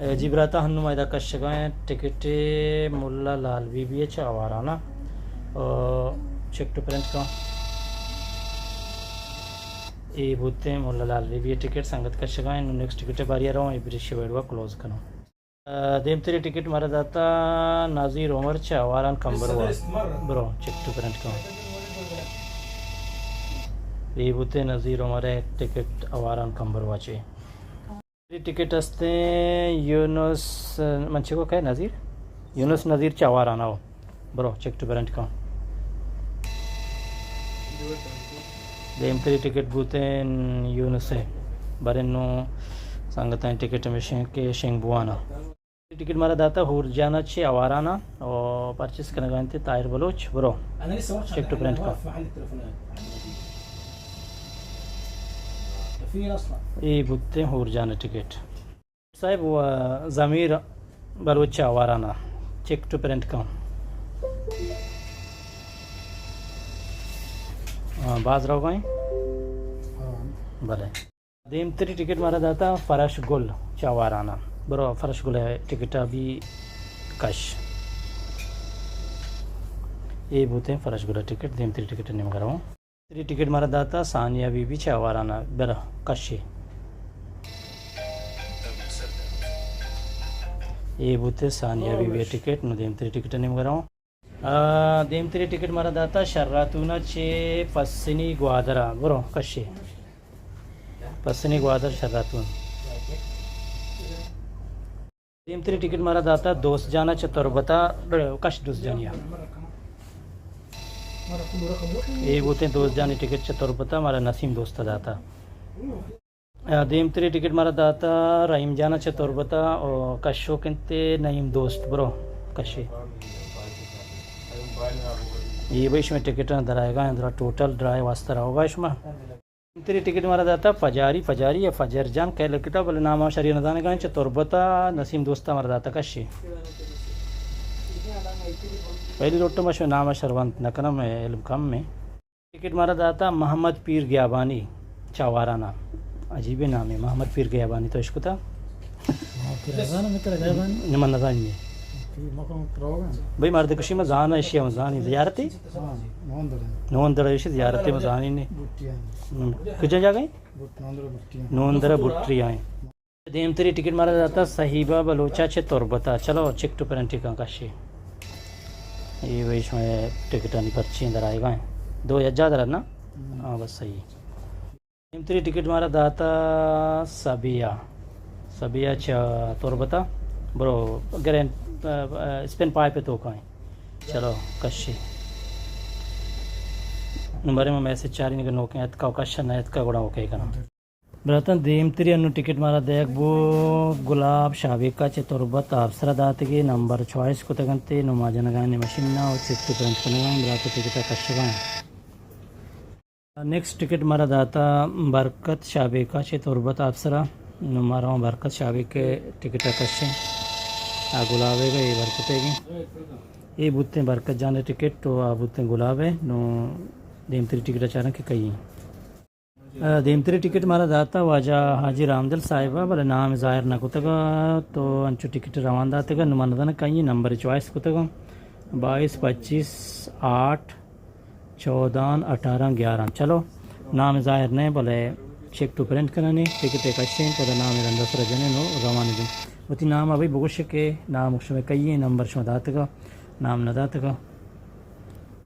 اے جی براتا، ہنو ما ادا کشگا ایں ٹکٹ ملا لال بی بی ءِ چہ آواران ءَ۔ او، چیک ٹو پرنٹ کن۔ اے بوتیں ملا لال بی بی ءِ ٹکٹ، سنگت کشگا ایں۔ نوں نیکسٹ ٹکٹ ءِ باری ءَ رواں، اے بریشی ویڈیو ءَ کلوز کناں۔ آ، دیمتری ٹکٹ مارا داتا نذیر عمر چہ آواران کمبروا۔ برو، چیک ٹو پرنٹ کن۔ اے بوتیں نذیر عمر ءِ ٹکٹ آواران کمبروا چہ۔ ٹکٹ ہستیں یونس، من چکو کئے نذیر؟ یونس نذیر چہ آواران ءَ۔ برو، چیک ٹو پرنٹ کن۔ دیمتری ٹکٹ بوتیں یونس ءِ۔ برے نوں سنگتانی ٹکٹ ہمیشیں کہ شنگ بوان ءَ۔ ٹکٹ مارا داتا ہور جان ءَ چہ آواران ءَ، او پرچیز کنگا انت طاہر بلوچ۔ برو، چیک ٹو پرنٹ کن۔ اے بوتیں ہور جان ءِ ٹکٹ۔ صاحب، و ضمیر بلوچ چہ آواران ءَ، چیک ٹو پرنٹ کن۔ ہاں، باز روگا ایں۔ بلے۔ دیمتری ٹکٹ مارا داتا فرش گل چہ آواران ءَ۔ برو، فرش گل ءِ ٹکٹ ءَ بھی کش۔ اے بوتیں فرش گل ءِ ٹکٹ، دیمتری ٹکٹ ءِ نیمگا رواں۔ تری ٹکٹ مارا داتا ثانیہ بی بی چہ آواران ءَ۔ برو، کشے۔ اے بوتیں ثانیہ بی بی ءِ ٹکٹ، نوں دیمتری ٹکٹ ءِ نیمگا رواں۔ آ، دیمتری ٹکٹ مارا داتا شراتون ءَ چہ پسنی گوادر ءَ۔ برو، کشے۔ پسنی گوادر شراتون۔ دیمتری ٹکٹ مارا داتا دوست جان ءَ چہ تربت ءَ۔ برو، کش دوست جانی ءَ۔ اے بوتیں دوست جانی ٹکٹ چہ تربت ءَ، مارا نسیم دوست ءَ داتا۔ آ، دیمتری ٹکٹ مارا داتا رحیم جان ءَ چہ تربت ءَ، او کشوک انت نعیم دوست۔ برو، کشے۔ اے بھئی شمئے ٹکٹاں درائیگا ایں، درا ٹوٹل ڈرائے واسطہ رہوگا شما۔ دیمتری ٹکٹ مارا داتا پجاری، پجاری یا فجر جان کئے لکھتا، بلے نام ءَ شری نزانگا ایں، چہ تربت ءَ نسیم دوست ءَ مارا داتا۔ کشے۔ پہلی لوٹ ءَ ما شمئے نام ءَ شروانت نہ کناں، مئے علم کم ایں۔ ٹکٹ مارا داتا محمد پیر گیابانی چہ آواران ءَ۔ عجیبیں نامے، محمد پیر گیابانی، تو اشکتا؟ محمد پیر گیابانی؟ نہ، من نزانی۔ بھئی، مرد کشی ما زانا، اشی ما زانی۔ زیارتی؟ ہاں، نوندڑ۔ نوندڑ اشی زیارتی ما زانی نے۔ بٹیانی۔ ہم۔ کجا جاگہ ایں؟ بٹ-، نوندڑ بٹیانی۔ نوندڑ بٹیانی۔ دیمتری ٹکٹ مارا داتا صحیبہ بلوچ ءَ چہ تربت ءَ۔ چلو، چیک ٹو پرنٹ کن، کشے۔ اے بھئی شمئے ٹکٹانی پرچی درائیگا ایں۔ دو یکجا درات نا؟ ہم۔ ہاں، بس صحیح۔ دیمتری ٹکٹ مارا داتا صبیہ۔ صبیہ چہ تربت ءَ۔ برو، گرین، آ، آ، اسپن پائپ ءِ توکا ایں۔ چلو، کشے۔ نوں برے ما میسج چاریں کہ نوکیں اتکا و کش نہ اتکا، گڑا اوکے کناں۔ براتاں، دیمتری انوں ٹکٹ مارا دئیگ بو گلاب شابیکا چہ تربت آپسرا داتگے، نمبر چوائس کتگ انت، نوں ما جنگا ایں مشین ءَ و چیک ٹو پرنٹ کنگا ایں، برات ءِ ٹکٹ ءَ کشگا ایں۔ نیکسٹ ٹکٹ مارا داتا برکت شابیکا چہ تربت آپسرا، نوں ما رواں برکت شابیک ءِ ٹکٹ ءَ کشیں۔ آ گلاب ءِ گا، اے برکت ءِ گا۔ اے بوتیں برکت جان ءِ ٹکٹ و آ بوتیں گلاب ءِ، نوں دیمتری ٹکٹ ءَ چاراں کہ کئی ایں۔ آ، دیمتری ٹکٹ مارا داتا واجہ حاجی رامدل صاحب ءَ، بلے نام ظاہر نہ کتگ ءَ، تو انچو ٹکٹ روان داتگ ءَ، نوں من نزاناں کئی ایں، نمبر چوائس کتگ ءَ، بائیس، پچیس، آٹھ، چودہ، اٹھارہ، گیارہ۔ چلو، نام ظاہر نہ، بلے چیک ٹو پرنٹ کناں، ٹکٹ ءَ کشیں، پدا نام ءَ رندا سرا جنیں، نوں روان دیں۔ وتی نام ءَ بھئی بگوش کہ نام شمئے کئی ایں، نمبر شما داتگ ءَ، نام نہ داتگ ءَ۔